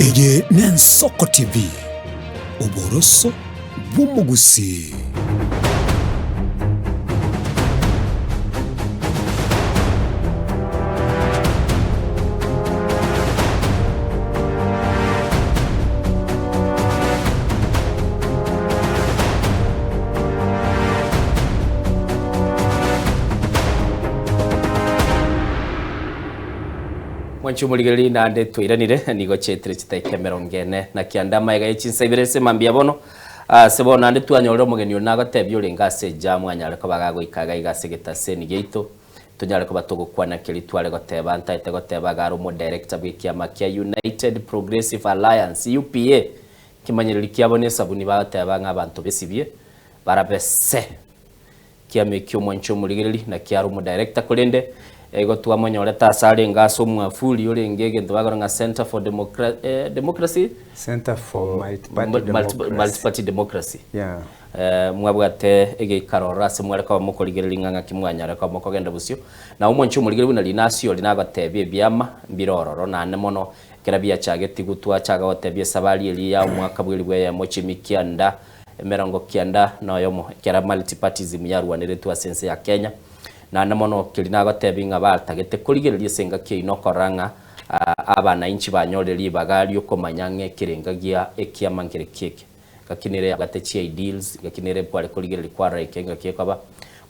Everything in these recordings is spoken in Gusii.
Eye n'Ensoko TV, oboroso bw'omogusii. Mwanche omorigereria naende twairanire, nigo chiaetire chitaika emerongo ene na kianda amaega ye chinsa ibere ase mambia bono. Ase bono naende twanyorire omogeni oria nagotebia orenge ase ejamu anyare koba gagoika iga iga ase egetaseni giaito, tonyare koba togokwana keria tware goteba ntaete goteba iga are omodirector bw'ekiama kia United Progressive Alliance, UPA, Ekemanyererio kiabo nesabuni bagoteba ng'a abanto besibie barabe se. Kiama ekio omwanche omorigereri naki are omodirector korende igo twamonyorete ase arenge ase omwafuri orenge egento bagora ng'a Centre for Democra eh Democracy? Centre for Multiparty Democracy. Multiparty Democracy. Yeah. Mwabwate egeikaro ororo ase mware koba mokorigereria ng'a ng'aki mwanyare koba mokogenda bosio. Na omwanche omorigereri buna Rinasi oria nagotebia ebiama mbire ororo naende mono Ekero biachageti gutwa achaga gotebia esabari eria ya omwaka bw'elifu eyemo chimi kianda emerongo kianda na oyomo ekero multipartyism yarwaneretwe ase ense ya Kenya. Naende mono keria nagotebi ng'a batagete korigereria ase engaki eyio nokorora ng'a abanainchi banyorire ribaga riokomanya ng'a ekerenga gia ekiama nkere kieke. Ngaki nere yabwate chi ideals, ngaki nere kware korigereria kwarora eke ngaki ekoba,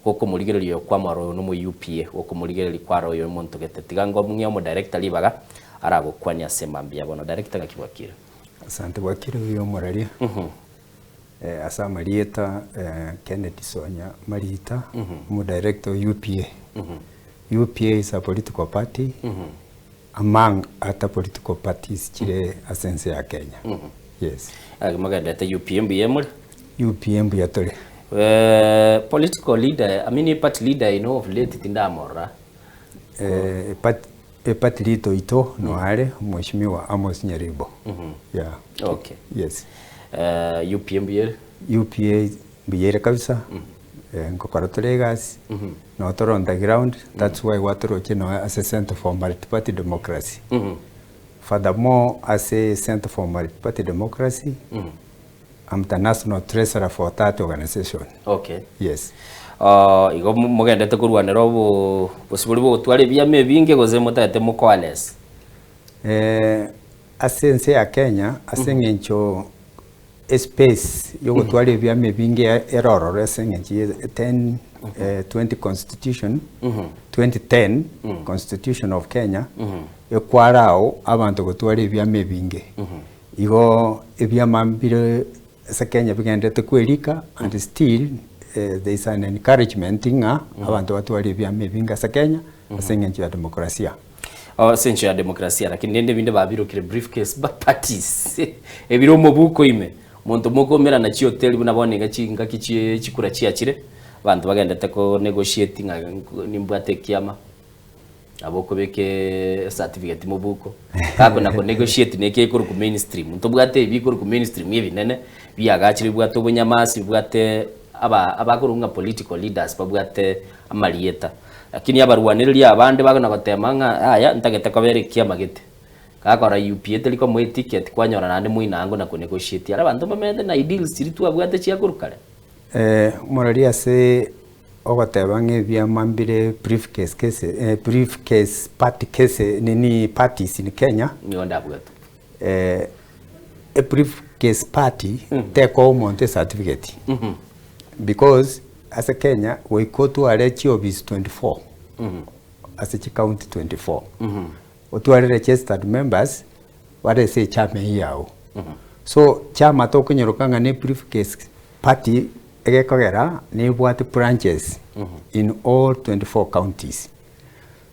gokomorigereria oyo kwamorora oyo nomo UPA, gokomorigereria kwarora oyo omonto gete. Tiga ngomng'e omodirector ribaga aragokwanie ase mambia bono. Director ngaki bwakire? Asante bwakire buya omoraria. Ase amarieta Kennedy Sonya Marita, omodirector o UPA. UPA is a political party Among other political parties chire ase ense ya Kenya. Yes. Ake mogendete UPA mbuya more? UPA mbuya tore. Eh, political leader, I mean party leader ino of late tindamorora. Eh, party, party leader oito noare Mheshimiwa Amos Nyaribo. Yeah. Okay. Yes. Eh, UPA mbuya ere? UPA Mbuya ere kabisa, nkokora tore egasi, noo tore on the ground, that's why gwatorochie noe ase Centre for Multiparty Democracy. Furthermore, ase Centre for Multiparty Democracy, I'm the national treasurer for that organisation. Okay. Yes. Oh, igo mogendete korwanera obo bosibori bogotwara ebiama ebinge gose motagete mokoalese? Ase ense ya Kenya, ase eng'encho Espace yogotwara ebiama ebinge ere ororo ase eng'encho ye 10 20 constitution 2010 constitution of Kenya ekwara ao abanto gotwara ebiama ebinge. Igo ebiama mbire ase Kenya bigenderete kwerika and still there is an encouragement ng'a abanto batware ebiama ebinge ase Kenya ase eng'encho ya demokrasia. Oh, ase engencho ya demokrasia, lakini rende ebinde babirokire briefcase ba parties ebire omobuko ime omonto mokomerana chihoteli buna bono iga chingaki chie chikura chiachire abanto bagendete ko negotiate ng'a nimbwate ekiama nabo okobeka ecertificate mobuko gakona ko negotiate na eke ekorokwa mainstream ntobwate ebi bikorokwa mainstream ebinene biagachire bibwate obonyamasi bibwate aba abakorokwa ng'a political leaders babwate amarieta. Lakini abarwanereria abande bagana gotema ng'a yaya ntagete kobera ekiama gete. Gakora UPA teri komoa eticket kwanyora naende moina ango na konegotiate. Aria abanto mbamenyete na ideals chiria twabwate chia korwa kare. Omorori ase ogoteba ng'a ebiama mbire briefcase case briefcase party case nini parties in Kenya. Nigo ndabwate. E briefcase party tekoa omonto ecertificate because ase Kenya goika otware chiofisi 24 ase chicounty 24 otware registered members bare ase echama eyio yago. So chama tokonyeroka ng'a ne briefcase party egekogera nebwate branches in all 24 counties.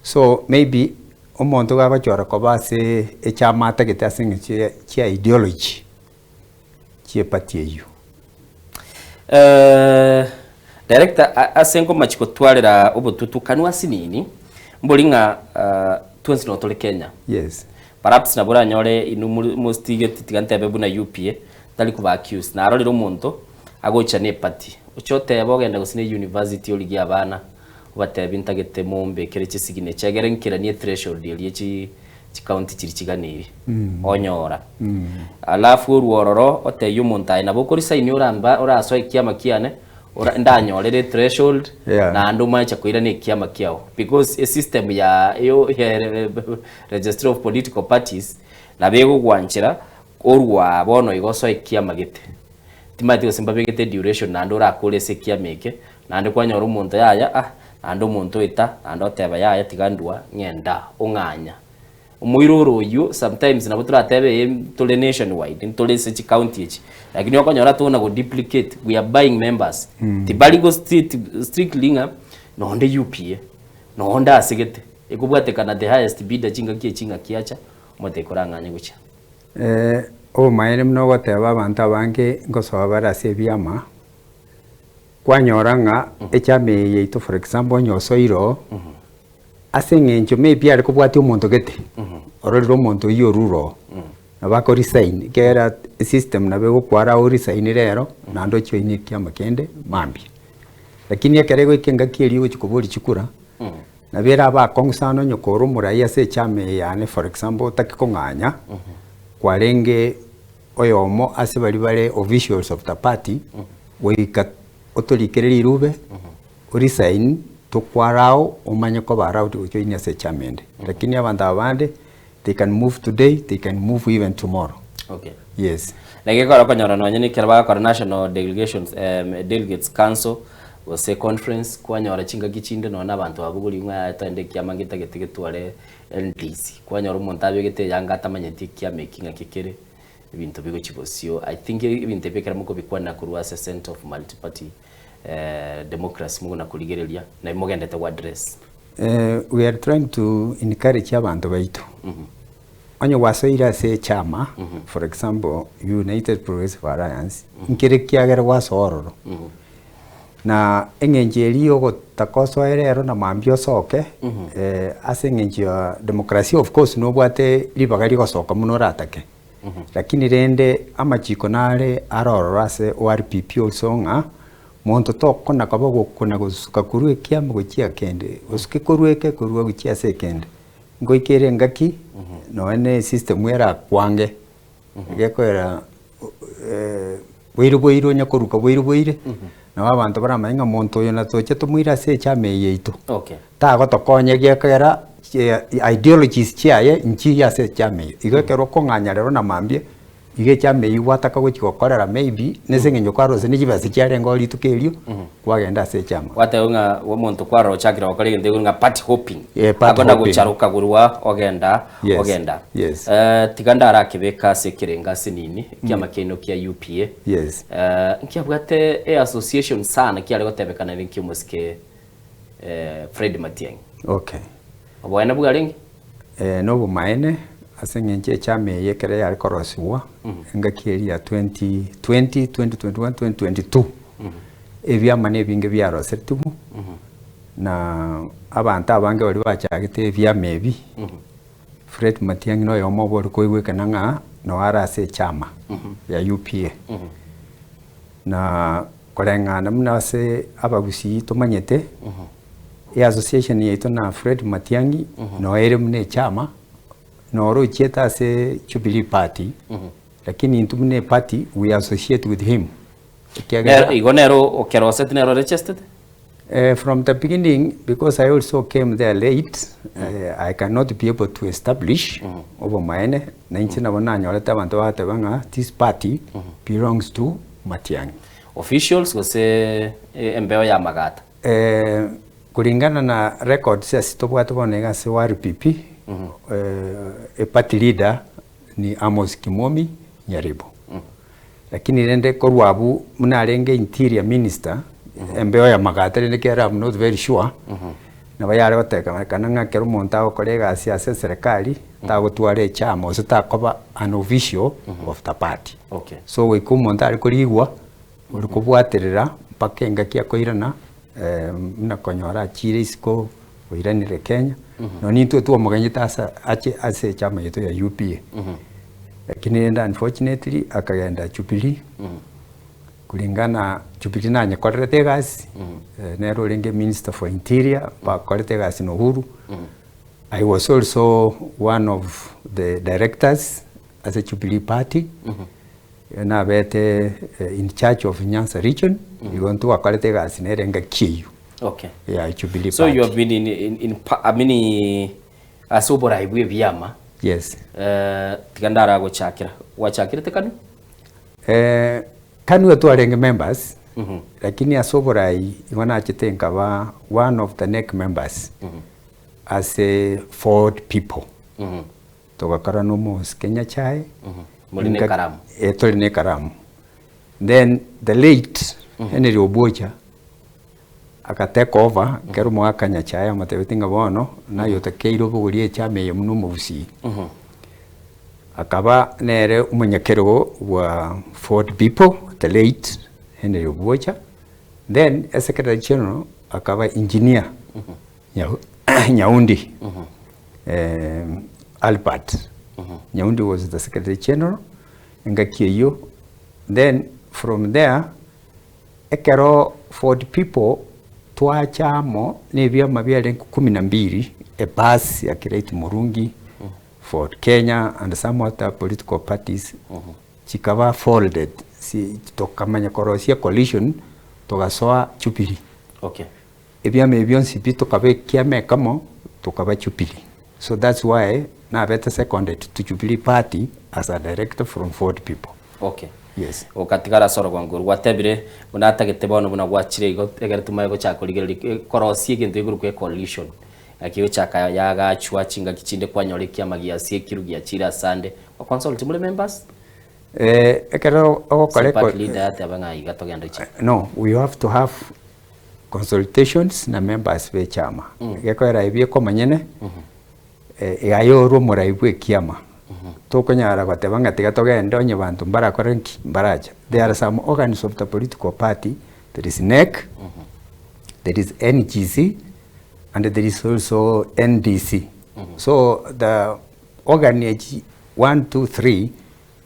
So maybe omonto gagochora koba ase echama atagete ase eng'encho ya chia ideology chie party eyio. Director, ase nkomachi gotwarera obotutukanu asinini, mbori ng'a twensi no tore Kenya. Yes. Perhaps nabo oranyore inwe mostigeti tiga ntebe buna UPA, tari koba accused. Narorire omonto agocha ne eparty, oche otebe ogende gose ne university origie abana, Obatebi, Ntagete mombekere chisignature, egere nkeranie ethreshold eria chi Chikaunti chiria chiganeiri onyora. Alafu orwe ororo otebie omonto aye nabo okorisaini oramba orasoe ekiama kiane ora ndanyorere ethreshold Yeah. naende omache koirana ekiama kiago because esystem ya eyo ya registry of political parties nabo egogwanchera orwa bono igo osoe ekiama gete. Timanyeti gose mbabegete eduration naende orakore ase ekiama eke, naende kwanyora omonto yaya ah, naende omonto oeta, naende oteba yaya tiga ndua ng'enda ong'anya. Omoiro oro oyio sometimes nabo toratebe ee tore nation wide, ntore ase chicounty echi, lakini okonyora tokona go duplicate, we are buying members. Tibari go street strictly ng'a nonde UPA, nonde asegete, ekobwatekana the highest bidder chingaki echi ng'aki acha, omonto ekorang'anye gochia. Obomaene buna ogoteba abanto abange ngosoa bare ase ebiama, kwanyora ng'a echama eye yaito for example onye osoire oo, ase eng'encho maybe are kobwatia omonto gete, ororire omonto oyio orure oo, nabo ako resign ekiagera esystem nabo egokwara o resign rero, naende ojoine ekiama kende mambia. Lakini ekero egoika engaki eria ogochia koboria chikura, Nabo erabe akong'u sana onye kore omorai ase echama eye yane for example otake kong'anya, kwarenge oyomo ase baria bare officials of the party, goika otorikere rirube, oresign, tokoallow omanye koba allowed gojoin ase echama ende. Lakini abanto aba bande, they can move today, they can move even tomorrow. Okay. Yes. Na gekora okonyora nonye na ekero bagokora national delegations delegates council gose conference kwanyora chingaki chinde nonye na abanto babogorigwe ng'a yaya toende ekiama getagete getware NDC. Kwanyora omonto abegete eyanga atamanyeti ekiama eki ng'aki kere, ebinto bigochia bosio. I think ebinto ebi ekero mokobikwanera korwa ase centre of multiparty democracy mogona korigereria nabi mogendete go address. We are trying to encourage abanto baito. Onye gwasoire ase echama, for example, United Progressive Alliance, nkere ekiagera gwasoa ororo. Na eng'encho eria ya ogotaka osoe rero na mambia osoke, ase eng'encho ya demokrasia of course nobwate ribaga rigosoka buna oratake. Lakini rende amachiko nare are ororo ase ORPP also ng'a, monto tokona koba gokona gosuka korwa ekiama gochia kende, osuke korwa eke korwa gochia ase ekende. Ngoika ere engaki nonya ne esystem erakwange, gekoera boire boire onye koruka boire boire, nabo abanto baramanye ng'a monto oyo natoche tomoire ase echama eye yaito. Okay. Tagotokonya ekiagera ideologies chiaye nchiria ase echama eye. Igo ekero okong'anya rero na mambia, Iga echama eyio gwataka gochia gokorera maybe nese eng'encho kwarosire ne chibesa chiarenge oo rituko erio, kwagenda ase echama. Gwateba ng'a omonto kwarora ochakire gokora egento ekio ng'a party hopping. Eh, party Akona hopping. gocharoka korwa ogenda Yes, ogenda. yes. Tiga ndarakebeka ase ekerengo ase nini, ekiama kiaino kia UPA. Yes. Nkiabwate e association sana kiare gotebekana ninki omosike Fred Matiang'i. Okay. Oboene bwarenge? Nobomaene, ase eng'encho echama eye ekero yare korosigwa, engaki eria ya 2020, 2021, 2022, ebiama na ebinge biarosetigwe, na abanto abange baria bachagete ebiama ebi, Fred Matiang'i na oyomo obo ore koigwekana ng'a noo are ase echama ya UPA. Na koreng'ana buna ase abagusii tomanyete, eassociation yaito na Fred Matiang'i noo ere buna echama, noro ochiete ase Jubilee Party, lakini intwe buna eparty we associate with him ekiagera. Nero igo nero okeroseti nero oregistered? From the beginning because I also came there late, I cannot be able to establish obomaene, na inche nabo nanyorete abanto bagateba ng'a this party belongs to Matiang'i. Officials gose embeo ya amagata? Kulingana na records ase tobwate bono iga ase ORPP, e party leader ni Amos Kimomi Nyaribo. Lakini rende korwa abwo buna arenge interior minister, embeo ya magata rende ekero am not very sure, nabo yare gotekana ng'a ekero omonto agokora egasi ase eserekari, tagotwara echama gose takoba an official of the party. Okay. So goika omonto are korigwa, ore kobwaterera mpaka engaki akoirana buna konyora achire isiko oiranire Kenya, nonye intwe twamoganyete ase ache ase echama yaito ya UPA. Lakini rende unfortunately akagenda Jubilee, kulingana Jubilee nanyekorerete egasi, nere orenge minister for interior, bakorete egasi na Uhuru. I was also one of the directors ase Jubilee Party, nabete in charge of Nyanza region, igo ntwakorete egasi nere engaki eyio Okay. ya Jubilee So you Party. have been in, in, in pa- I mean, ase oborai bwa ebiama Yes. eh, tiga ndaragochakera gwachakirete kanu Eh, Kanu twarenge members, lakini ase oborai igo nachete nkaba one of the NEC members ase Ford People. Togakora na omosike Nyachae. More na ekaramu. Eh, tore na ekaramu. Then the late Henry Obwocha aka take over ekero omogaka Nyachae amotebetie ng'a bono naye otakeire obogorie echama eye buna omogusii. Akaba nere omonyakerogo bwa Ford People, the late Henry Obwocha. Then e secretary general akaba engineer Nyaundi Albert. Nyaundi was the secretary general engaki eyio. Then from there ekero Ford People twacha amo na ebiama biarenge kumi na mbili, ebus ya Kiraitu Murungi, Ford Kenya and some other political parties chikaba folded si tokamanya korosia coalition togasoa Jubilee. Okay. Ebiama ebi bionsi pi tokaba ekiama ekemo tokaba Jubilee. So that's why nabete seconded to Jubilee party as a director from Ford people. Okay. Yes. Ogatigara ase orogongo orwo gwatebire buna atagete bono buna gwachire igo egere tomanye gochaka korigereria korosia egento gekorokwa ecoalition. Naki gochaka yagachwa chingaki chinde kwanyora ekiama giasiekirwe giachire asande. Gwa consult more members? Eh, ekero ogokora Ase party eco- leader yateba ng'a iga togende chi. No, we have to have consultations na members be echama. Gekoera ebi ekomanyene, eh, aye ore omorai bwa ekiama. Tokonyara goteba ng'a tiga togende onye banto mbarakore nki? Mbaracha. There are some organs of the political party, there is NEC, there is NGC, and there is also NDC. So the organ echi 1, 2, 3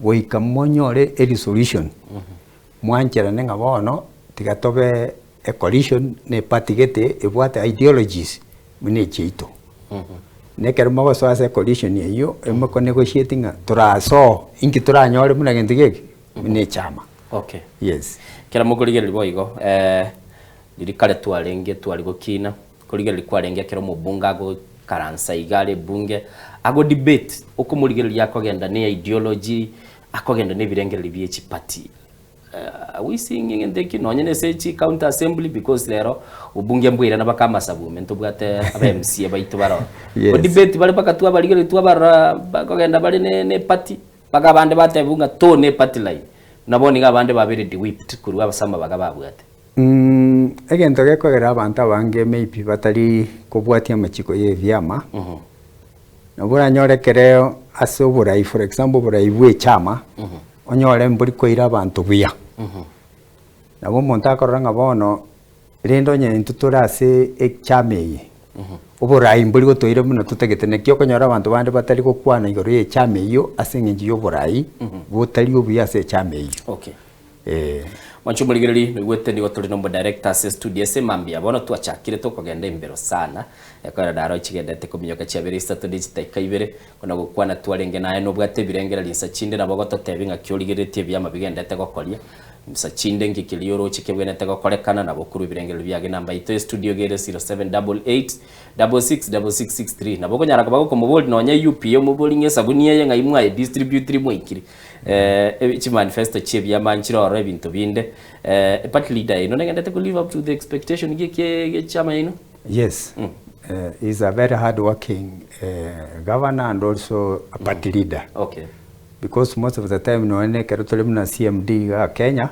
goika monyore e resolution mwancherane ng'a bono tiga tobe e coalition na eparty gete ebwate ideologies buna echiaito. Na ekero mogosoa ase ecoalition eyio emoko negotiate ng'a torasoe inki toranyore buna gento geke buna echama. Okay. Yes. Kera mokorigereria boigo eh, Riria kare twarenge tware gokina, korigereria kwarenge ekero omobunge agoikaransa iga are ebunge, ago debate, okomorigereria akogenda ne ideology, akogenda na ebirengererio bie chiparty. Are we seeing egento ekio nonye na ase chi county assembly because rero obunge mbwairana baka amasabu ime ntobwate aba MCA baito baroo. Yes. Ko debate bare mpaka twabarigereria twabarora bakogenda bare ne ne eparty, mpaka abande batebiwa ng'a to ne eparty line. Buna bono iga abande babeire dewhipped korwa ase amabaga babwate. Egento gekogera abanto abange maybe batari kobwatia amachiko ya ebiama, nabo oranyore ekere ase oborai for example oborai bwa echama, onyore mbori koira abanto buya. Nabo omonto akorora ng'a bono, rende onye intwe tore ase echama eye, oborai mbori gotoira buna totagete naki okonyora abanto bande batari gokwana igoro ya echama eyio ase eng'encho ya oborai, botari obuya ase echama eyio. Okay. Ee. Mwanche omorigereria, noigwete nigo tore nomo director ase estudio ase mambia bono twachakire tokogenda embero sana ekorera naro chigendete kominyoka chiabere isato ne chitaika ibere kona gokwana twarenge naye nobwate ebirengererio insa chinde nabo ogototebia ng'aki origereretie ebiama bigendete gokoria insa chinde nki keria oroche kebwenerete gokorekana nabo okorwa ebirengererio biage namba yaito estudio iga ere 0788 666663 nabo okonyara koba gokomoboria nonya UPA omoborie ng'a esabuni eye ng'ai mwaye distributiri mwaikire Eh, chimanifesto chi'ebiama nchire ororo ebinto binde. Eh, party leader yaino negendete ko live up to the expectation gie kie gie chiama yaino? Yes, he's a very hard working governor and also a party leader. Okay. Because most of the time nonya na ekero tore buna CMD igaa Kenya,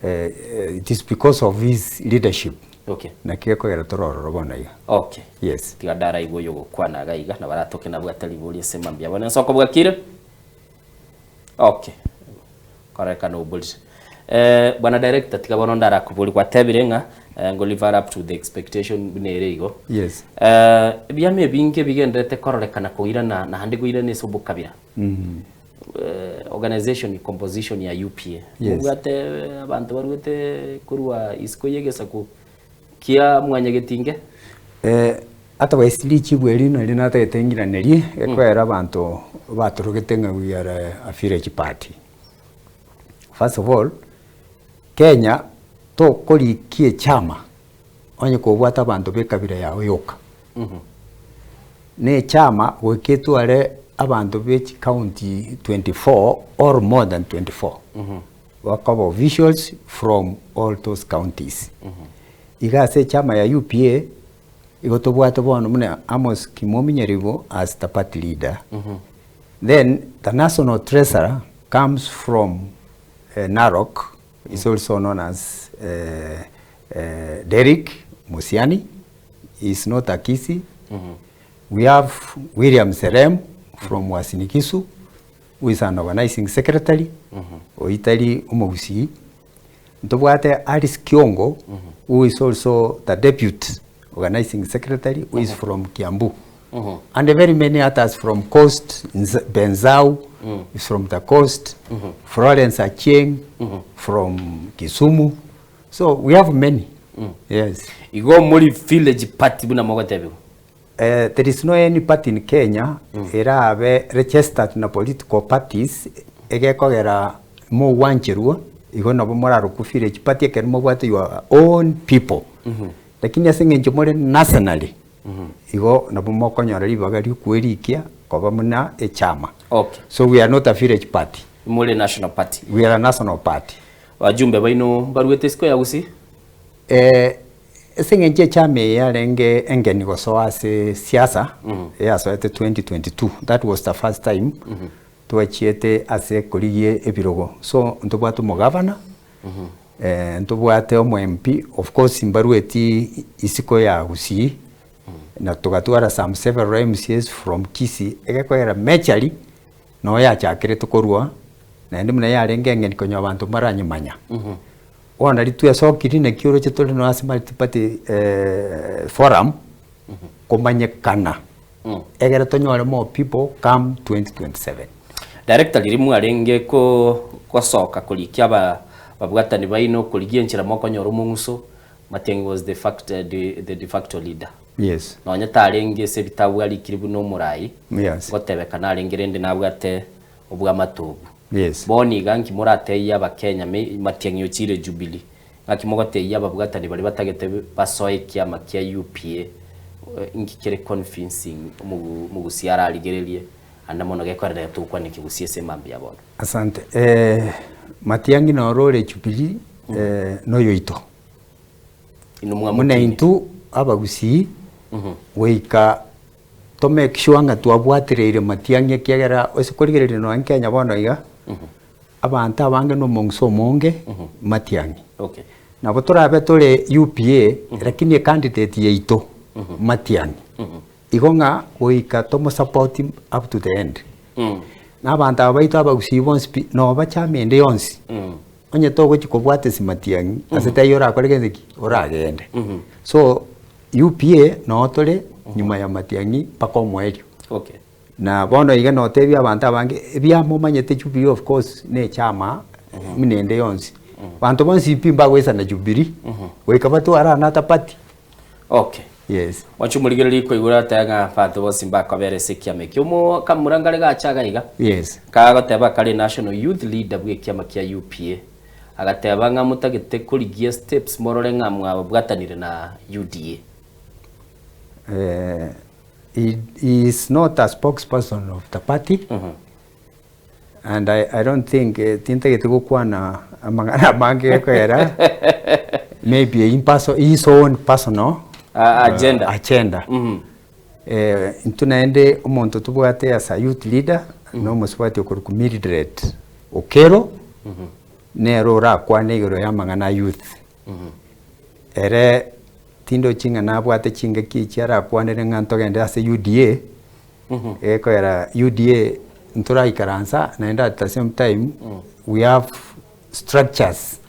it is because of his leadership Okay. naki gekogera tore ororo bono iga. Okay. Yes. Tiga ndaraigwe oyo ogokwana iga iga, nabo aratoke nabwate riborio ase mambia bono. Ensoko bwakire? Okay. Korekana oborire. Eh, bwana director tiga bono ndarakobori gwatebire ng'a eh, ngo live up to the expectation buna ere igo. Yes. Eh, ebiama ebinge bigenderete kororekana koirana naende koirana ase obokabira. Eh, organization composition ya UPA. Yes. Mobwate eh, abanto baruete korwa isiko y'egesaku kia mwanyagetinge? Eh, Otherwise richibu eri nario natagete ngiranerie, ekwera abanto batorogete ng'a we are a village party. First of all, Kenya tokorikia echama onye kobwate abanto ba ekabira yago yoka. Na echama goika etware abanto be chicounty 24 or more than 24 bakoba officials from all those counties. Iga ase echama ya UPA, igo tobwate bono buna Amos Kimomi Nyaribo as the party leader, then the national treasurer comes from Narok, is also known as Derrick Musiani, he is not a Kisii. We have William Serem from Uasin Gishu, who is an organizing secretary, oyio tari omogusii. Ntobwate Alice Kiongo, who is also the deputy organizing secretary, who is from Kiambu. And very many others from coast, Nz- Benzau is from the coast, Florence Achieng from Kisumu. So we have many. Yes. Igo muri village party buna mogotebiwa. Eh, there is no any party in Kenya erabe registered na political parties egekogera mogwancherwa igo nabo morarokwe village party ekero mobwate your own people. Lakini ase eng'encho more nationally igo nabo mokonyora ribaga riokwerikia koba buna echama. Okay. So we are not a village party, More national party. we are a national party. Bajumbe baino mbaruete isiko ya Gusii. Eh, ase eng'encho echama eye yarenge engeni gosoa ase siasa, yasoete 2022, that was the first time twachiete ase korigia ebirogo. So ntobwate omogavana, eh, ntobwate omo MP, of course mbarueti isiko ya Gusii, na togatwara some several MCAs from Kisii, egekoera majorly noo yachakerete korwa, naende buna yarenge engeni konya abanto mbaranyemanya. Bono nari twesokiri naki oroche tore nonya ase multi-party forum, komanyekana, egere tonyore more people come 2027. Director riria mwarenge ko gosoka korikia aba babwatani baino korigia enchera mokonyora omong'uso, Matiang'i was the fact, the, the de facto leader. Yes. Nonya tarenge ase ebitabu arikire buna omorai, Yes. gotebekana arenge rende nabwate obwamate obwo. Yes. Bono iga nki moratebie abakenya me Matiang'i ochire Jubilee, ng'aki mogotebia ababwatani baria batagete basoe ekiama kia UPA, nki kere convincing omogu omogusia ararigererie ande mono gekorera togokwana ekegusii ase emambia ya bono. Asante. Eh, Matiang'i noro ore Jubilee eh, noyoito. Inwe Buna mwamotinyia. intwe abagusii goika to make sure ng'a twabwatireire matiang'i ekiagera ase korigereria nonya Kenya bono iga, abanto abange na omong'uso omonge matiang'i. Okay. Nabo torabe tore UPA lakini ecandidate yaito matiang'i. Igo ng'a goika tomosupport up to the end. Na abanto aba baito abagusii bonsi pi, noba chama ende yonsi, onye togochi kobwata ase matiang'i, ase taiyo orakore gento ki? Oragende. So, UPA noo tore nyuma ya matiang'i mpaka omoerio. Okay. Na bono iga notebie abanto abange, ebiama omanyete Jubilee of course na echama buna ende yonsi. Banto bonsi pi mbagoisana Jubilee, goika batware another party. Okay. Yes. Mwanche omorigereria koigora ateba ng'a abanto bonsi mbakobera ase ekiama ekio. Omo kamura nkare gacha iga iga. Yes. Kagoteba kare national youth leader bwa ekiama kia UPA. Agateba ng'a motagete korigia steps morore ng'a mwabwatanire na UDA. Eh, he, he is not a spokesperson of the party. And I, I don't think eh, tintagete gokwana amang'ana amange gekogera maybe in perso his own personal Ah, agenda. agenda. Eh, intwe naende omonto tobwate as a youth leader na omosubati okorokwa Mildred Okero nere orakwane igoro ya amang'ana a youth. Ere tindochi ng'a nabwate chingaki echi arakwanere ng'a ntogende ase UDA, egekogera UDA ntoraikaransa naende at the same time we have structures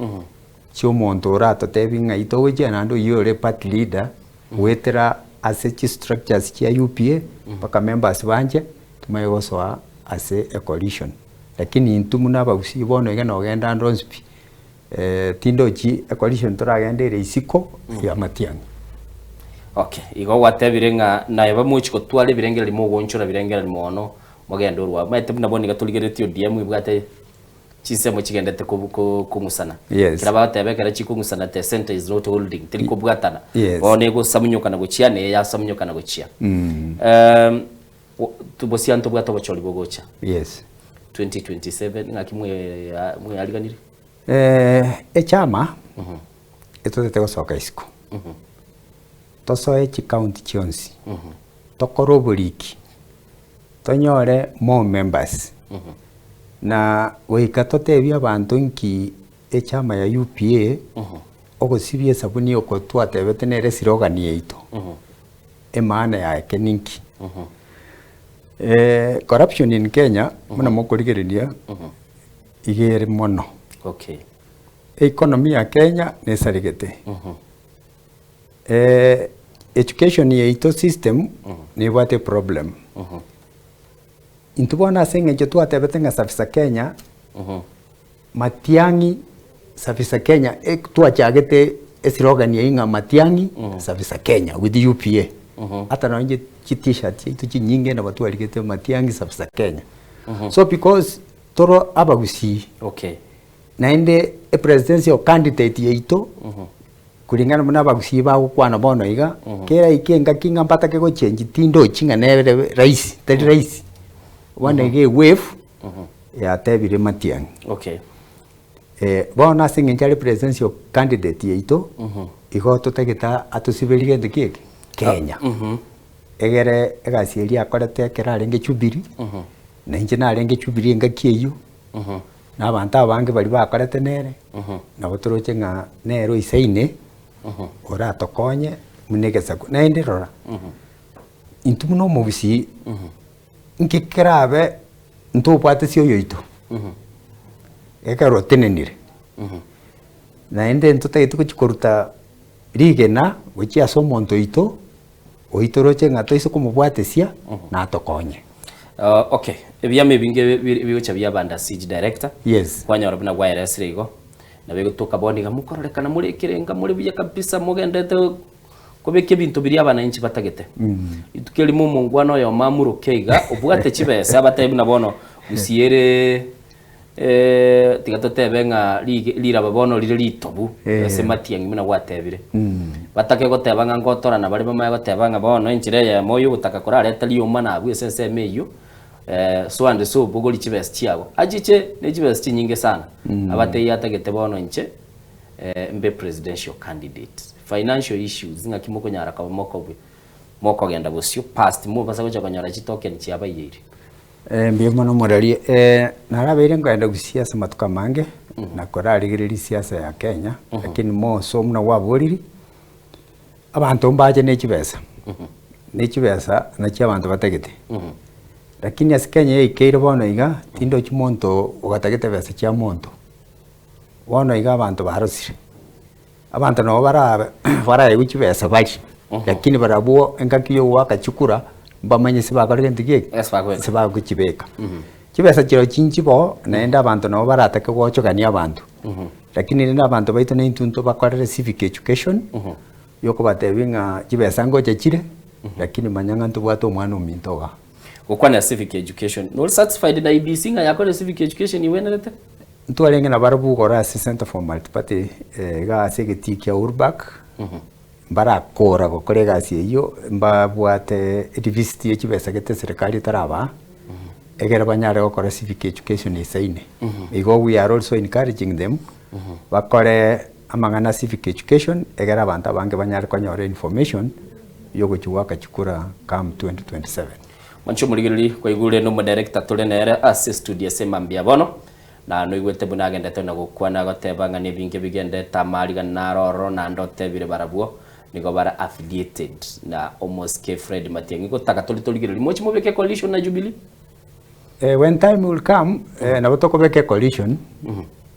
chia omonto oratotebi ng'ai togochia naende oyio ore party leader goetera ase chistructures chia UPA mpaka members banche tomanye gosoa ase ecoalition. Lakini intwe buna abagusii bono iga nogenda ande onsi pi, tindochi ecoalition toragende ere isiko ya Matiang'i. Okay, igo gwatebire ng'a naye bamochi gotwara ebirengererio mogoonchora birengererio mono mogende orwa. Omanyete buna bono iga torigereretie ODM ebwate chinsemo chigendete ko- ko- kong'usana. Yes. Ekero bagoteba ekero chikong'usana the centre is not holding, teri kobwatana. Yes. Bono egosamunyokana gochia na eye yasamunyokana gochia. Bosia ntobwate obochori bogocha. Yes. 2027 ng'aki mwe- mweariganirie? Echama etotete gosoka isiko, tosoe chicounty chionsi, tokore oboriki, tonyore more members, na goika totebie abanto nki echama ya UPA, ogosibia esabuni oko twatebete nere eslogan yaito, emaana yake ninki. Corruption in Kenya, buna mokorigereria, iga ere mono. Okay. Economy ya Kenya nesaregete. Eh, education yaito system nebwate problem. Intwe bono ase eng'encho twatebete ng'a Safisa Kenya, Matiang'i Safisa Kenya, e- twachagete eslogan eyio ng'a Matiang'i Safisa Kenya with UPA. Ata nonye chi t-shirt chiaito chinyinge nabo twarigete Matiang'i Safisa Kenya. So because Toro abagusii. Okay. Naende epresidential candidate yaito kulingana buna abagusii bagokwana bono iga, keraike engaki ng'a mbatake gochengi tindochi ng'a nere rahisi, tari rahisi. Bono iga ewave yatebire Matiang'i. Okay. Bono ase eng'encho are presidential candidate yaito, igo totagete atosiberie gento ki eke? Kenya. Egere egasi eria akorete ekero arenge Jubilee, na inche narenge Jubilee engaki eyio, na abanto abange baria bakorete nere, nabo toroche ng'a nere oisaine, oratokonye buna egesaku. Naende rora, intwe buna omogusii, nki kerabe ntobwate oyoito, ekero otenenire, naende ntotagete gochia koruta rigena gochia ase omonto oito. Oitoroche ng'a toise komobwatesia, natokonye. Okay, ebiama ebinge bigocha biaba under siege director. Yes. Kwanyora buna gwaeresire igo, nabo egotoka bono iga mokororekana more ekerenga more buya kabisa mogendete kobeka ebinto biria abananchi batagete. Rituko erimo omongwana oyomo amuroke iga, obwate chibesa abatebie buna bono gusii ere tiga totebe ng'a rig riraba bono rire ritobu ase matiang'i buna gwatebire. Batake goteba ng'a ngotorana bare bamanye goteba ng'a bono enchera eyemo oyo ogotaka korarete rioma nabwo ase ensemo eywo, so and so bogori chibesa chiago. Achiche ne chibesa chinyinge sana, abatebie atagete bono inche mbe presidential candidate. Financial issues ng'aki mokonyara koba mokobua mokogenda bosio past mobasa gocha konyora chitoken chiabaiyeire. Mbuya mono omoreri, narabeire nkoenda gusii ase amatuko amange, na korarigereria siasa ya Kenya, lakini moso buna gwaboriri, abanto mbache ne chibesa, ne chibesa nachio abanto batagete. Lakini ase Kenya yaikeire bono iga, tindochi monto ogatagete ebesa chia monto, bono iga abanto barosire. Abanto nabo barabe baraegwe chibesa barie, lakini barabwo engaki ya ogoaka chikura, mbamanye ase bakore gento ki eke? Ase bakobeka. Ase bagochibeka. Chibesa chirochio nchibo, naende abanto nabo baratake gochogania abanto. Lakini rende abanto baito naintwe ntobakorere civic education, ya okobatebia ng'a chibesa ngocha chire, lakini manya ng'a ntobwate omwana ominto igaa. Gokwanera civic education, nori satisfied na IEBC ng'a yakorire civic education igwenerete? Ntwarenge nabarabwo igoro ase Centre for Multiparty iga ase egetii kia Uhuru Park, mbarakora gokora egasi eyio, mbabwate edeficit ye chibesa gete eserekari etarabaa, egere banyare gokora civic education esaine. Igo we are also encouraging them, bakore amang'ana a civic education, egere abanto abange banyare konyora information, ya ogochia goaka chikura come 2027. Mwanche omorigereria kwaigure nomodirector tore nere ase estudio ase mambia bono. Na noigwete buna agendete na gokwana agoteba ng'a nebinge bigendete amariga naro ororo naende otebire barabwo nigo bare affiliated na omosike Fred Matiang'i gotaka tori torigererie mochi mobeke coalition na Jubilee. When time will come nabo tokobeka ecoalition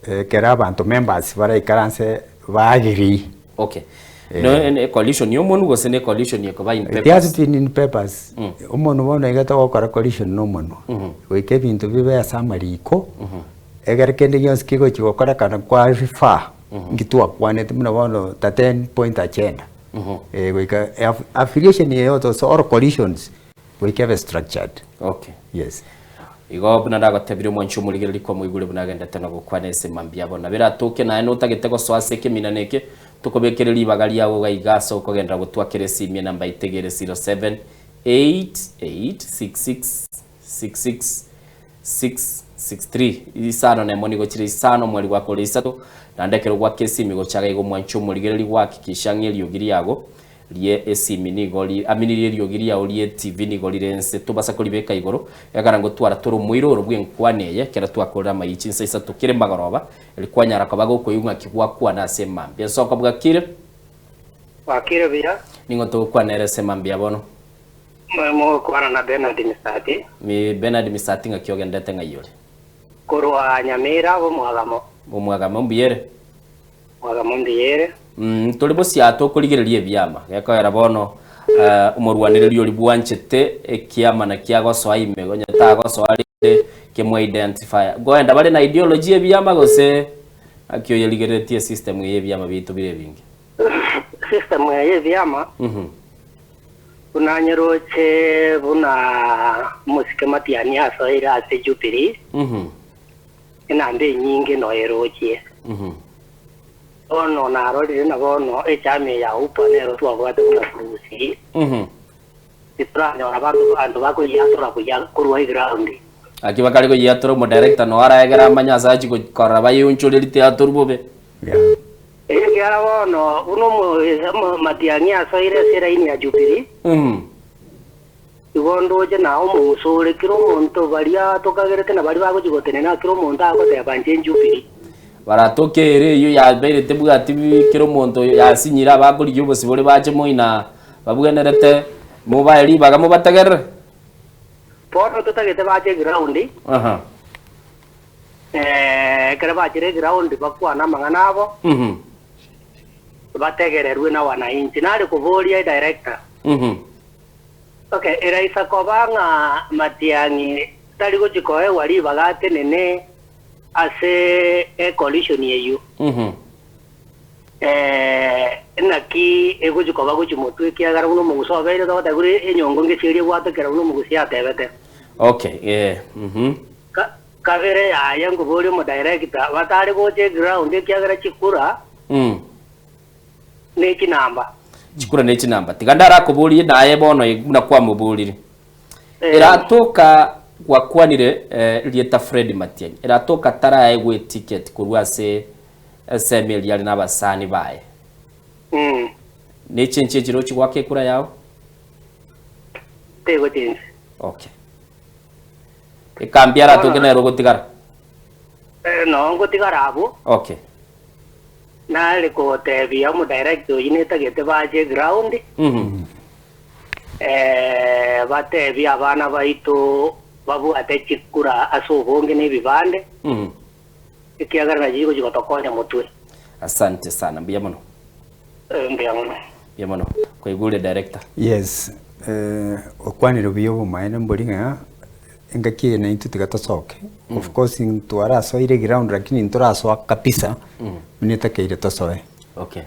ekero abanto members baraikaranse ba agree. Okay. No ne coalition ya omonwe gose ne coalition ekoba in It has papers? been in papers. Omonwe bono iga togokora coalition na omonwe. Goika ebinto bibe ase amariko, egere kende gionsi kegochi gokorekana kwa refer, nki twakwanete buna bono 13 point agenda. Eh, goika affiliation yeyote ase all coalitions goika ebe structured. Okay. Yes. Igo buna ndagotebirie omwanchi omorigereria kwamoigure buna agendete na gokwana ase mambia bono. Nabo eratoke naye notagete gosoa ase ekeminana eke, tokobekere ribaga riago iga iga ase okogenderera gotwakera esimi enamba itegere 0788666663 isano na emo nigo chire isano omweri gwakore isato naende ekero gwaka esimi gocha iga iga omwanchi omorigereria gwahakikisha ng'a eriogi riago rie esimi nigo ri aminirie eriogi riao rie TV nigo rire nse tobasa koribeka igoro, ekero ngotwara tore omoiro oro bw'enkwana eye ekero twakorire amayia chinsa isato kere magoroba, eri kwanyara koba gokoigwa ng'aki gwakwana ase emambia. Ensoko bwakire? Bwakire buya. Ning'o togokwana ere ase emambia bono? Mogokwana na Bernard Misati. Mi Bernard Misati ng'aki ogendete ng'ai ore? Korwa Nyamira bw'Omwagamo. Bw'Omwagamo mbuya ere? Mwagamo mbuya ere. Tori bosio tokorigereria ebiama, gekoera bono omorwanereria oria bwanchete ekiama naki agosoa ime, onye tagosoa rende kemwa identify. Nkoenda bare na ideology y'ebiama gose naki oyerigereretie esystem eye y'ebiama biaito bire ebinge? System eye y'ebiama buna nyeroche buna omosike Matiang'i asoeire ase Jubilee, Enamba enyinge noerochie. Bono narorire na bono echama eye ya Upa nero twabwate buna Kurusi, titoranyora abanto abanto bakoyiatora buya korwa eground. Gaki bakare koyiatora omo director noo araegere amanye ase achie korora bayeonchorerie teatorwa bobe. Yeah. Ekiagera bono buna omo Matiang'i asoire ase eraini ya Jubilee, Igo ndoche na omong'uso ore kera omonto baria tokagerete na baria bagochia gotenena kera omonto agoteba inche njubiri. Baratoke ere eyio yabeire tebwati kera omonto yasinyire abakorigia obosibore bache moina babwenerete mobae ribaga mobategerere. Bono totagete bache eground, Aha. ekero bachire eground bakwane amang'ana abo, bategererwe na wananchi. Nare koboria edirector. Okay, eraisa koba ng'a Matiang'i tari gochia koegwa ribaga atenene ase ecoalition eyio, naki egochia koba gochia motwe ekiagera buna omogusi obeire togoteba buna enyongo ngesieri egwatokera buna omogusi atebete. Okay, eh, mhm. Ka- kabere yaye nkoboria omodirector batare gocha eground ekiagera chikura ne chinamba. Chikura ne chinamba. Tiga ndarakoborie naye bono buna kwamoborire. Eratoka gwakwanire rieta Fred Matiang'i. Eratoka taraegwe eticket korwa ase ensemo eria are nabasani baye. Ne chinche echi rochi goaka ekura yao? Tegochensi. Okay. Ekambi aratoke nere ogotigara? Noo ngotigara abwo. Okay. Nare kogotebia omodirector oyio netagete bache eground, batebie abana baito babwate chikura ase obonge na ebibande, ekiagera nachi chigochia gotokonya motwe. Asante sana, mbuya mono. Mbuya mono. Mbuya mono. Kwaigure director? Yes, okwanire buya obomaene mbori ng'a Engaki eye naintwe tiga tosoke, of course ntwarasoire eground lakini ntorasoa kabisa buna etakeire tosoe. Okay.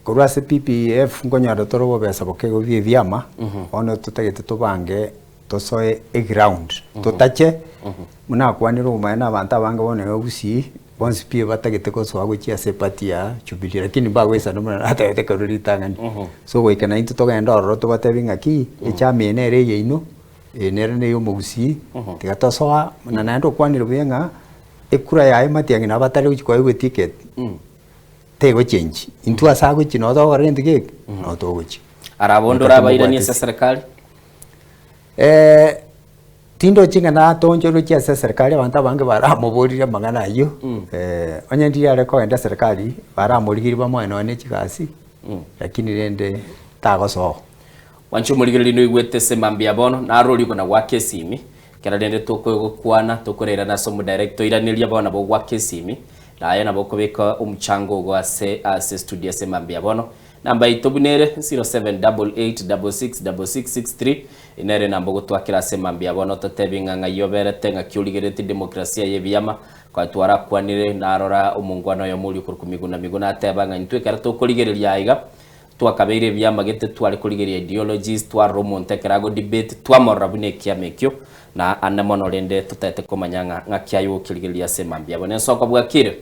Korwa ase PPF nkonyora tore obobesa boke igo bwa ebiama, bono totagete tobange tosoe eground, totache buna akwanire obomaene abanto abange bono iga gusii, bonsi pi batagete gosoa gochia ase eparty ya Jubilee lakini mbagoisana buna natebete korwa ritang'ani. So goika naintwe togende ororo tobatebie ng'aki, echama eye nere eyaino, eye nere na eyomogusii, tiga tosoa, na naende okwanire buya ng'a ekura yaye matiang'i nabo batari gochia koegwa eticket, tegochengi. Intwe ase agochia nabo togokora gento geke, nabo togochia. Arabwo onde Goika orabairanie ase tomobwateti. eserekari? Tindochi ng'a natonchorwe gochia ase eserikari abanto abange baramoboririe amang'ana ayio, onye ndiria are kogenda eserikari, baramorigerie bamoe nonya ne chigasi, lakini rende tagosoa. Mwanche omorigereria noigwete ase mambia bono, narorie kona goaka esimi, ekero rende tokogokwana tokorairana ase omodirector oiraneria bono nabo ogoaka esimi, naye nabo okobeka omochango ogo ase ase estudio ase mambia bono. Namba yaito buna ere, 0788666663, nere enamba ogotwakera ase mambia bono totebi ng'a ng'ai oberete ng'aki origereretie demokrasia y'ebiama, Konya twarakwanire, narora omongwana oyomo oria okorokwa Miguna Miguna ateba ng'a intwe ekero tokorigereria aiga, twakabeire ebiama gete tware korigereria ideologies, twarora omonto ekero ago debate, twamorora buna ekiama ekio, na ande mono rende totaete komanya ng'a ng'aki aye ogokerigereria ase mambia bono. Ensoko bwakire?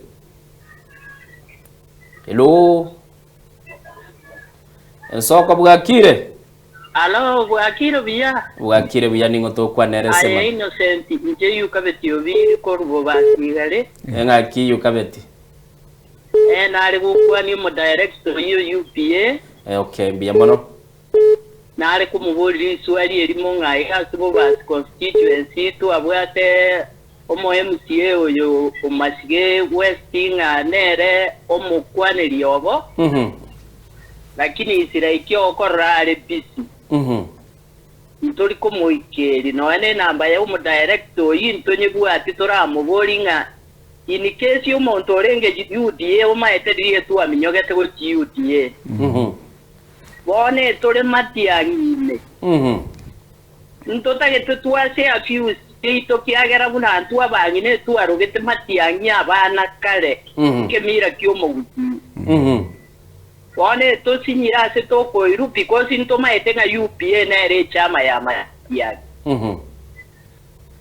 Hello? Ensoko bwakire? Alo, bwakire buya? Bwakire buya ning'o tokwanera Aye esema? Innocent, inche Yukabeti Obiri korwa Bobasi Igare. Eng'aki Yukabeti? Eh, nare gokwania omodirector oyio UPA. Eh, okay, mbuya mono. Nare komoboria riswali erimo ng'a iga ase Bobasi constituency twabwate omo MCA oyo o Masige West ng'a nere omokwaneri obo. Lakini Israeli okorora are busy. Ntori komoikeria nonya nenamba ya omodirector oyio intonyebwati toramoborie ng'a in case omonto orenge UDA omaete riria twaminyogete gochia UDA. Bono etore matiang'i ime. Ntotagete twase afuse chiaito kiagera buna intwe abang'ina etwarogete matiang'i abana kare ekemira ki'omogusii. Bono etosinyire ase tokoirwa because ntomaete ng'a UPA nere echama ya matiang'i.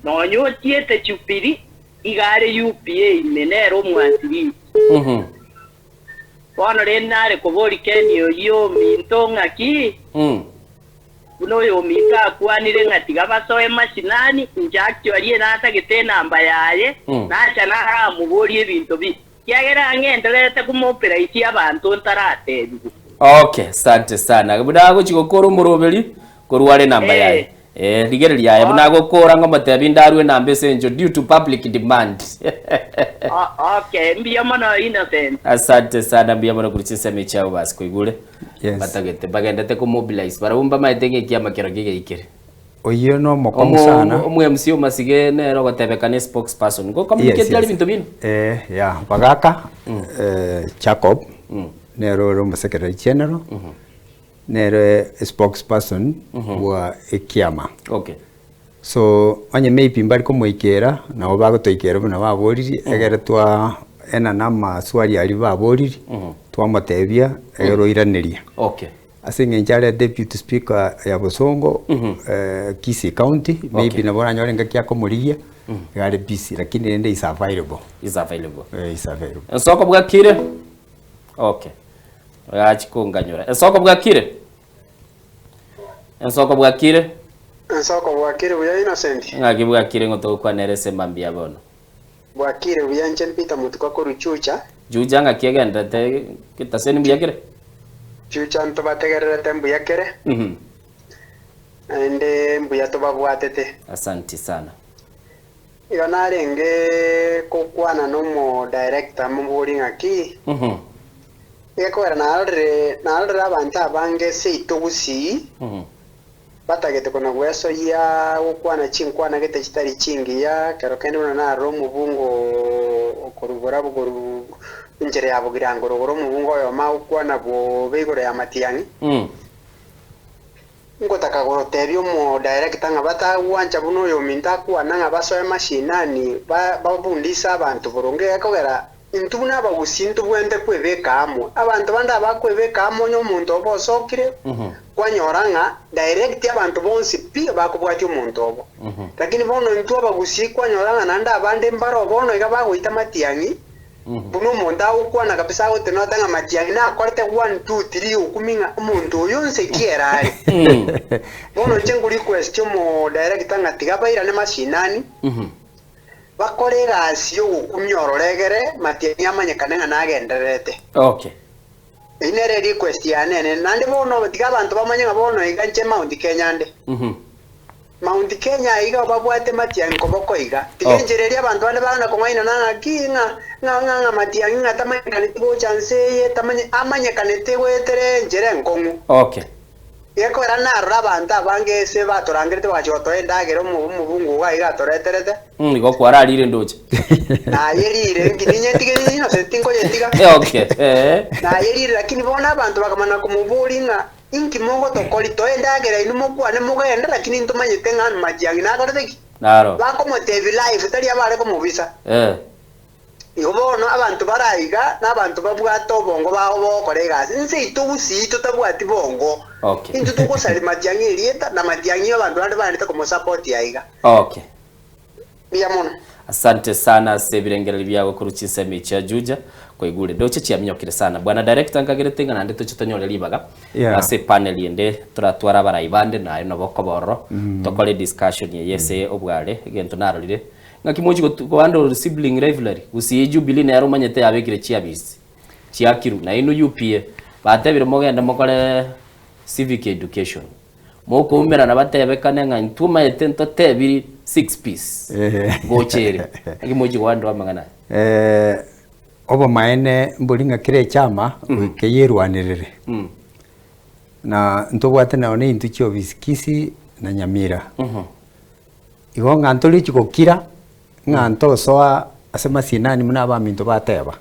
Nonya ochiete Jubilee iga are UPA ime nere omwanzirishi. Bono rende nare koboria Keni oyio ominto ng'aki? Buna oyominto akwanire ng'a tiga basoe mashinani, inche actually natagete enamba yaye, nacha naramoborie ebinto bi, kiagera ang'endererete komooperaisia abanto ntaratebiwa. Okay, asante sana. Buna agochi gokora omoroberi, korwa are enamba yaye. Eh, rigereria aye buna agokora ng'omotebi ndarue enamba ase encho due to public demand. Okay, mbuya mono Innocent. Asante sana mbuya mono korwa chinsemo echi abwo basi koigure. Yes. Batagete bagendete ko mobilize barabwo mbamaete ng'a ekiama kero kigaikire. Oyio no omokong'u sana. Omo MC Omasige nere ogotebeka ne spokesperson. Go communicate are ebinto bino. Eh, yeah, Bagaka eh, Jacob nere ore omosekretary general nere spokesperson bwa ekiama. Okay. So onye maybe mbari komoikera nabo bagotoikera buna baboririe egere twa enana amaswali aria baboririe twamotebia egere oiraneria. Okay. Ase eng'encho are deputy speaker ya Bosongo Kisii county maybe nabo oranyore engaki akomorigia iga are busy lakini rende is available. Is available. Eh, is available. Ensoko bwakire? Okay. Gachi konganyora. Ensoko bwakire? Ensoko bwakire? Ensoko bwakire buya Innocent. Ng'aki bwakire ng'o togokwanera ase mambia bono? Bwakire buya inche Peter Mutuka korwa Juja. Juja ng'aki egenderete getaseni mbuya kere? Juja ntobategererete mbuya kere. Naende mbuya tobabwatete. Asanti sana. Igo narenge gokwana nomo director moborie ng'aki, egekogera narorire narorire abanto abange seito gusii batagete kona gwesoyia gokwana chinkwana gete chitari chingiya, kero kende buna narora omobungo okorwa borabu korwa enchera ya bogirango rogoro omobungo oyomo agokwana bobe igoro ya matiang'i. Ngotaka gotebia omodirector ng'a batagwancha buna oyominto akwana ng'a basoe mashinani babundise abanto boronge gekogera intwe buna abagusii ntobwenerete kwebeka amo. Abanto bande abakwebeka amo onye omonto obo osokire kwanyora ng'a direct abanto bonsi pi bakobwatia omonto obo. Lakini bono intwe abagusii kwanyora ng'a naende abande mbaro bono iga bagoita matiang'i Buna omonto agokwana kabisa agotenena ota ng'a matiang'i nakorete one, two, three okumi ng'a omonto oyo nse ki ere are. Bono inche nko request omo director ng'a tiga bairane mashinani, bakore egasi yogokumia ororo egere matiang'i amanyekane ng'a nagendererete. Okay. Eyio nere request yane enene. Naende bono tiga abanto bamanye ng'a bono iga inche Mount Kenya nde. Mount Kenya iga babwate matiang'i koboko iga. Tiga Oh. enchera eria abanto bande bagana kong'ainana ng'aki ng'a ng'a ng'a ng'a matiang'i ng'a tamanyekaneti gocha nse eye tamanye amanyekanete goetera enchera enkong'u. Okay. Gekogera narora abanto abange ase batorangerete bagachia gotoa endagera omo omobungu iga iga atoreterete. Mm, igo kwararire ndoche. Nayerire, inki ninyetige Innocent tinkoyetiga. Okay, eh. Nayerire lakini bono abanto bakamana komoboria ng'a inki mogotokori toe endagera inwe mokwane mogende lakini ntomanyete ng'a Matiang'i nakorete ki? Naro. Bakomotebia live tari abare komobisa. Eh. Igo bono abanto bare aiga nabanto babwate obongo bao bogokora egasi. Inse ito gusii totabwati bongo. Okay. Intwe togosaria matiang'i erieta na matiang'i abanto bande baendete komosapoti aiga. Okay. Mbuya mono. Asante sana ase ebirengererio biago korwa chinsemo echi chia Juja kwaigure ndoche chiaminyokire sana. Bwana director nkagerete ng'a naende toche tonyore ribaga Yeah. ase epanel ende toratware abarai bande naye nabo okoba ororo tokore discussion eye ase obware egento narorire Ng'aki mochie kohandle sibling rivalry gusii Jubilee nere omanyete yabekire chiabisi chiakirwe nainwe UPA batebire mogende mokore civic education mokoumerana batebekane ng'a intwe omanyete ntotebiri six piece gocha ere ng'aki mochie kohandle amang'ana aya. Obomaene mbori ng'a kera echama goika eyerwanerere. Na ntobwate nonye na intwe chiofisi Kisii na Nyamira. Igo ng'a ntorichi gokira, ng'a ntosoa ase masinani buna abaminto bateba.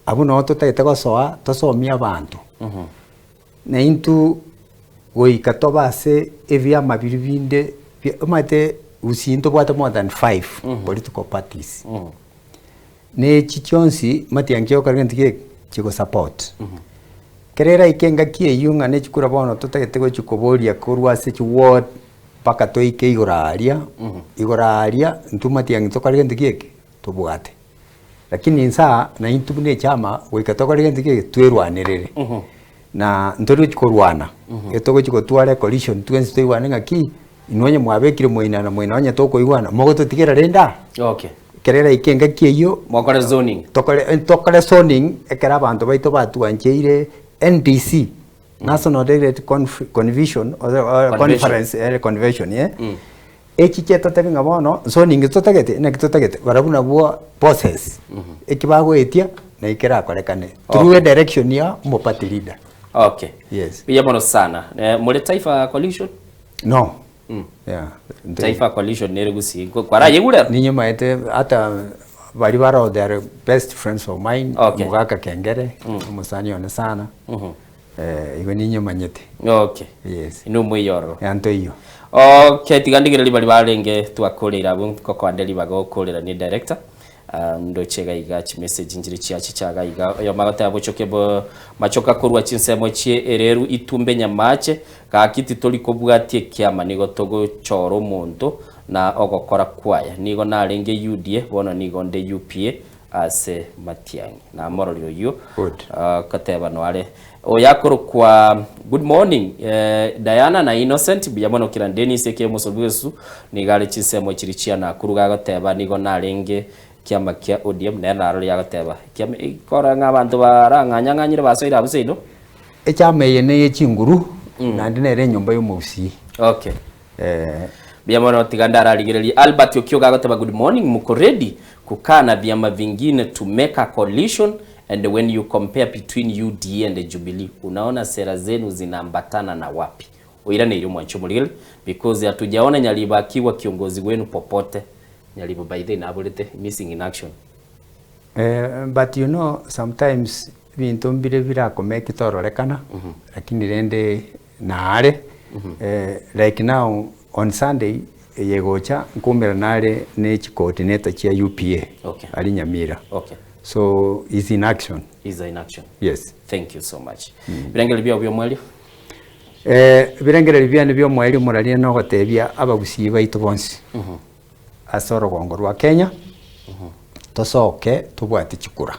Abwo noo totagete gosoa tosomie abanto. Na intwe goika tobe ase ebiama biria binde bia omanyete gusii ntobwate more than five political parties. Na echi chionsi matiang'i chigokora gento ki? Chigosupport. Ekero eraike engaki eywo ng'a ne chikura bono totagete gochia koboria korwa ase chiward mpaka toike igoro aaria, igoro aaria intwe matiang'i tokore gento ki eke? Tobwate. Lakini inse aa naintwe buna echama goika tokore gento ki eke? Twerwanerere. Na ntori gochi korwana, etogochi gotwara ecoalition twensi toigwane ng'aki, inwe onye mwabekire moina na moina onye tokoigwana, mogototigera rende aa? Okay. Ekero eraike engaki eyio, Mokore zoning. tokore tokore zoning ekero abanto baito batwancheire NDC, National Delegate Conf Convision Convention. Conference ere convention eh, echiche totebi ng'a bono zoning totagete naki totagete barabwo nabwo bosses, eki bagoetia naki kerakorekane through Okay. edirection ya omoparty leader. Okay. Yes. Buya mono sana. Eh, more Taifa Coalition? No. Yeah. Taifa Coalition nere gusii. Kwarayegure? Ninye maete hata bari baroo they are best friends of mine Okay. omogaka Kengere omosani one sana eh, igo ninye manyete Okay. Yes. Inwe moiyo ororo. Yanto iyo. Okay, tiga ndigereri bari barenge twakoreire abwo nkokoande ribaga okorera ni director. Ah, ndoche iga iga chimessage nchire chiachicha iga iga oyomo agoteba bochoke bo machoka korwa chinsemo chie ereru itumbe nyamache gaki titori kobwatia ekiama nigo togochora omonto na ogokora kwaye nigo narenge UDA bono nigo nde UPA ase Matiang'i namororire oyio Good. Ah, koteba noare oyo akorokwa good morning eh, Diana na Innocent buya mono kira Dennis eke omosobi nigo are chinsemo chiri chia Nakuru gagoteba nigo narenge kiama kia ODM nere narori agoteba kiama kora ng'a abanto barang'anyang'anyire basoire abwo seino Echama eye neye chinguru naende nere enyomba y'omogusii. Okay. Eh, Buya mono tiga ndararigereria Albert Okioga agoteba good morning muko ready kukaa na vyama vingine to make a coalition and when you compare between UDA and Jubilee unaona sera zenu zinaambatana na wapi oiraneire omwancho omorigereria because hatujaona Nyaribo akiwa kiongozi wenu popote Nyaribo by the way naborete missing in action Eh, but you know sometimes ebinto mbire birakomeki tororekana lakini rende naare eh, like now on Sunday eye egocha nkoumera nare ne chicoordinator chia UPA Okay. aria Nyamira Okay. so is in action Is in action. yes Thank you so much. Birengererio biao bi'omoerio? Eh, ebirengererio biane bi'omoerio morarie nogotebia abagusii baito bonsi ase orogongo rwa Kenya, tosoke tobwate chikura.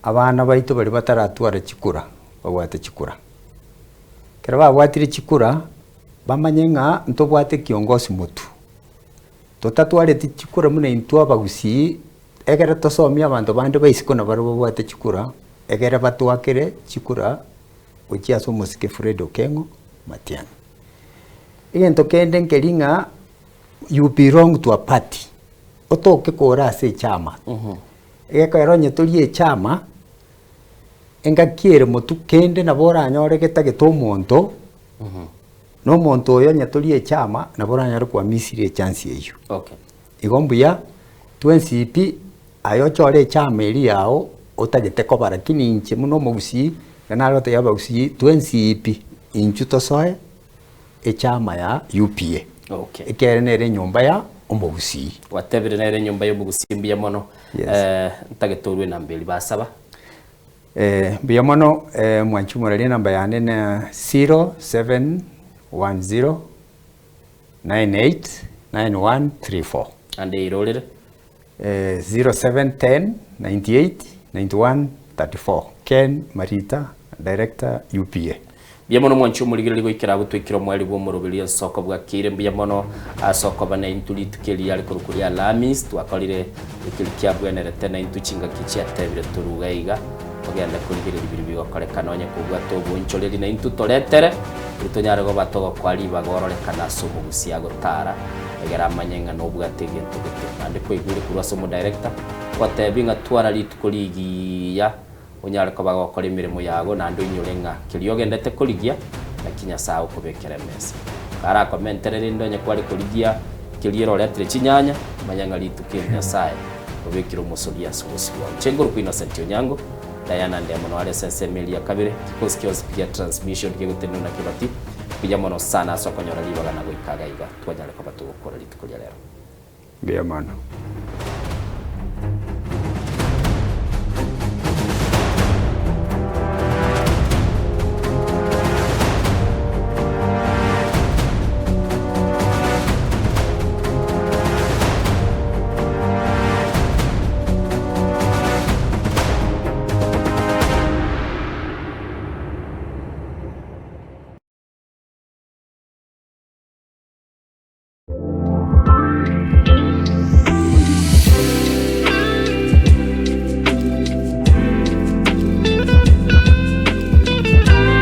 Abana baito baria bataratwara chikura, babwate chikura. Ekero babwatire chikura, bamanye ng'a ntobwate kiongosi motwe. Totatwareti chikura buna intwe abagusii, ekero tosomie abanto bande ba isiko nabarabwo babwate chikura, ekere batwakere chikura gochia ase omosike Fred Okengo Matiang'i. Egento kende nkeri ng'a you belong to a party, otoke kore ase echama, egekogera onye tori echama. Engaki ere motwe kende nabo oranyore getagete omonto, na omonto oyo onye tori echama, nabo oranyore kwamisire echance eyio. Okay. Igo mbuya, twensi pi, aye ochore echama eria yago otagete koba lakini inche buna omogusii, ekero nare gotebia abagusii twensi pi, intwe tosoe echama ya UPA. Okay. Ekiagera nere enyomba ya omogusii. Gwatebire nere enyomba ya omogusii mbuya mono. Yes. Eh, ntagete orwe enamba eria basaba. Eh, mbuya mono eh, mwanchi omorari enamba yane na 0710 989134. Ande eirorere. Eh, 0710 98 91 34. Ken Marita, Director UPA. Mbuya mono mwanche omorigereria goikera abwo twaikire omoerio bw'omoroberio ensoko bwakeire mbuya mono ase okoba naintwe rituko eri riare korokwa ria Alhamisi twakorire ekeri kiabwenerete naintwe chingaki chiatebire toruga iga togende korigereria biria bigokorekana onye kobwate obonchoreri naintwe toretere erio tonyare koba togokoa ribaga ororekane ase omogusia agotara egere amanye ng'a nobwate egento gete naende kwaigure korwa ase omodirector gotebia ng'a twara rituko rigiya Onyare koba gokora emeremo yago, naende oinyore ng'a keria ogendete korigia, naki Nyasae agokobekera emesa. Karakomentere rende onye kware korigia keria ere oretire chinyanya, manya ng'a rituko eri Nyasae obekire omosori ase obosio bwao. Inche nkorokwa Innocent Onyango, Diana Ndemo noare ase ensemo eria ya kabere, kikosi kionsi pi gia transmission kegotenenwa na Kebati, mbuya mono sana ase okonyora ribaga na goika iga iga twanyare koba togokora rituko ria rero. Mbuya mono.